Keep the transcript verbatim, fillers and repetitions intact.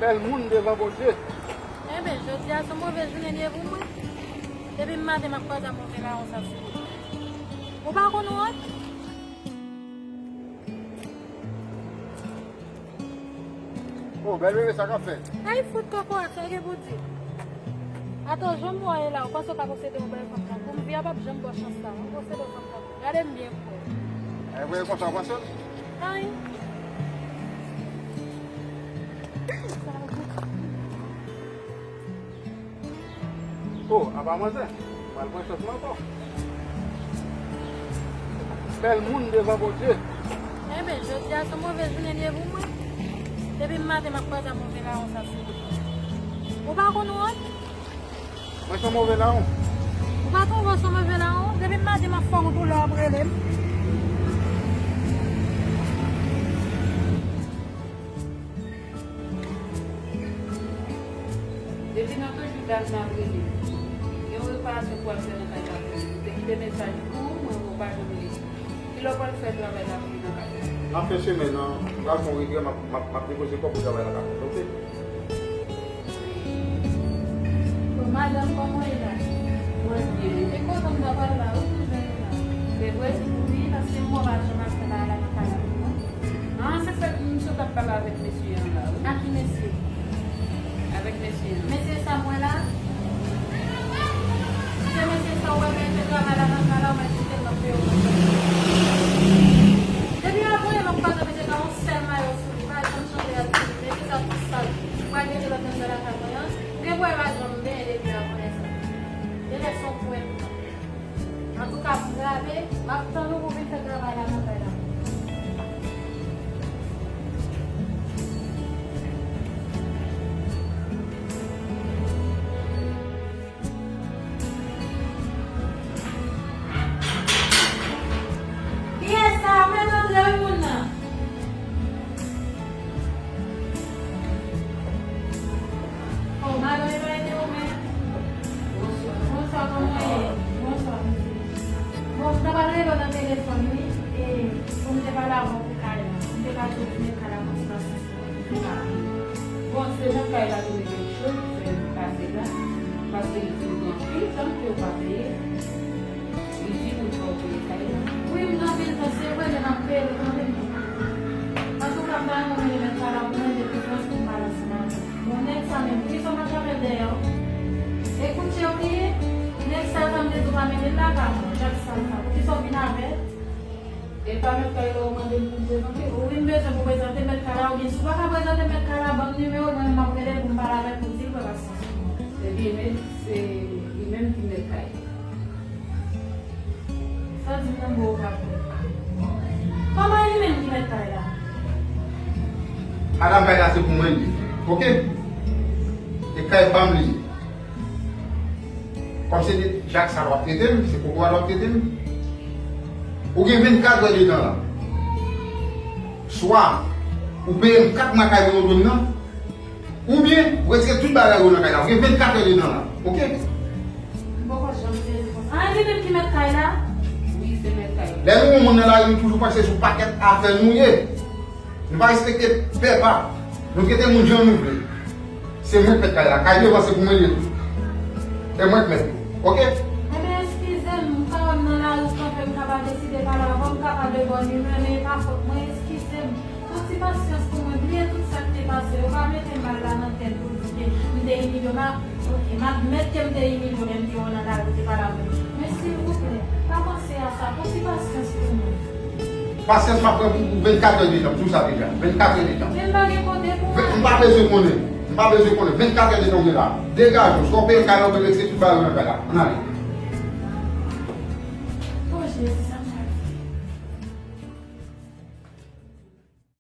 Bèl moun devan Bondye. Enben, jodi a se yon move jounen li ye pou mwen. Depi maten m ap kwaze a move lawon sa sou wout mwen. Ou pa konn wont? Oh, bèl bebe, sa k ap fèt? Ay, fout kokorat, sa gen pou di. Atò, jan m wè w ye la, ou panse w ka posede yon bèl fanm tankou m? Vi a p ap janm ba w chans sa, ou posede yon fanm tankou m. Gade m byen fò. Ay, vre konsa, w panse l? Ay. Oh, apa manzè? Pral pran chans mwen ankò. Bèl moun devan Bondye. Enben, jodi a se yon move jounen li ye pou mwen. Depi maten m ap kwaze a move lawon sa sou wout mwen. Ou pa konn wont? Mwen se yon move lawon. Ou pa twouve w se yon move lawon? Depi maten m ap fè w wont, w ap rele m. Depi nan toujou dam nan ap rele. Gen yon reparasyon pou al fè nan kay la pou li. Ou te kite mesaj pou ou, mwen wè w pa janm li. Kilè w pral fè travay la pou li nan kay la? Nan fen semèn nan, m pral fè yon retrè, m ap, m ap, m ap depoze kòb pou travay la ka fèt, oke? Bon, madanm, kòman w ye la? Mwen byen. Mwen kontan m ta pale la, ou toujou la. Se vre? Wi, paske m wè w pa janm al fè bagay la nan kay la pou mwen. Ah, se sa m sot ap pale avèk mesye an la, wi. A ki mesye? Avèk mesye an. Mesye sa m wè la? Se mesye sa w wè, men te travay la nan kay la, ou mèt kite l nan peyi w. Depi apre, m ap kwaze mesye sa yon sèl mayo sou li, pa janm chanje atitid. Mesye sa tou sal. Ou pral mete lòt nan lakay mwen an. Ou gen pou wè pa janm benyen depi apre sa. Genlè se yon pwèt. Antouka, m grave, m ap tann ou pou vin fè travay la nan kay la. Kiyès sa? Fè m antre wi, moun nan. Oh, madanm, e pa ede ou menm. Bonswa. Bonswa, kòman w ye? Bonswa, mesye. Bon, m ta pral rele w nan telefòn, wi. E, pou m te pale avè w pou kay la. M te ka di w pou mèt kay la pran ti pasyans pou mwen, pou m te ka vini. Bon, se jan kay la te mete l cho ki fè m pase la. Paske li di m gen anpil tan ke w pa peye. Li di pou l fè w peye kay la. Wi, m gen anpil tan, se vre, men m ap peye l kanmenm. Antouka, m ta renmen mande mèt kay la pou mande pou chans pou m pale ansanm avè w. Bon, nèg sa menm, poukisa w pa t frape l dèyè w? E koutje w li ye? Nèg sa, jan m te di w, pa mete l lakay mwen, jak sal sa. Poukisa w vin avè l? E pa mèt kay la ou mande m pou m prezante? Wi, m bezwen pou w prezante mèt kay la, oubyen si w pa ka prezante mèt kay la, ban m nimewo l, mwen menm m ap rele l pou m pale avè l, pou l di l pran pasyans pou mwen. Ebyen, men se li menm ki mèt kay la. Sa di m nan bo ou pa kwè. Kòman li menm ki mèt kay la? Madanm, kay la se pou mwen li ye. Oke? E kay pa m li ye. Kòm se te jak sa w ap trete m, se kokorat w ap trete m. Ou gen vennkat è de tan la. Swa ou peye m kat mwa kay pou nou dwe m nan, oubyen ou retire tout bagay yo nan kay la. Ou gen vennkat è de tan la. Oke? M poko janm sezi konsa. A, e li menm ki mèt kay la? Wi, se mèt kay la. Lè nou wè yon moun nan lari, nou toujou panse se yon pakèt afè nou ye. Nou pa respekte pèpa. Nou trete moun jan nou vle. Se mwen k mèt kay la. Kay devan se pou mwen li ye tou. E mwen k mèt li. Oke? Ebyen, eskize m, m ka wè m nan lari, ou kanpe, m ka pa deside pale avè w, m ka pa de bòn imè, men e pa fòt mwen, eskize m. Yon ti pasyans pou mwen, bliye tout sa k te pase. Yo pa mete m bal la nan tèt pou di ke m te imilye w. M a, oke, m admèt ke m te imilye w lè m te wè w nan lari, ou te pale avè m. Men silvouplè, pa panse a sa. Yon ti pasyans pou mwen. Pasyans m ap pran pou, pou vennkat è de tan, m di w sa deja. Vennkat è de tan. Men m pa gen kote pou m ale. M pa bezwen konnen. M pa bezwen konnen. Vennkat è de tan ou gen la. Degaje w. Swa w peye m kay la, oubyen w retire tout bagay yo nan kay la. Ann ale. O Jezi, sa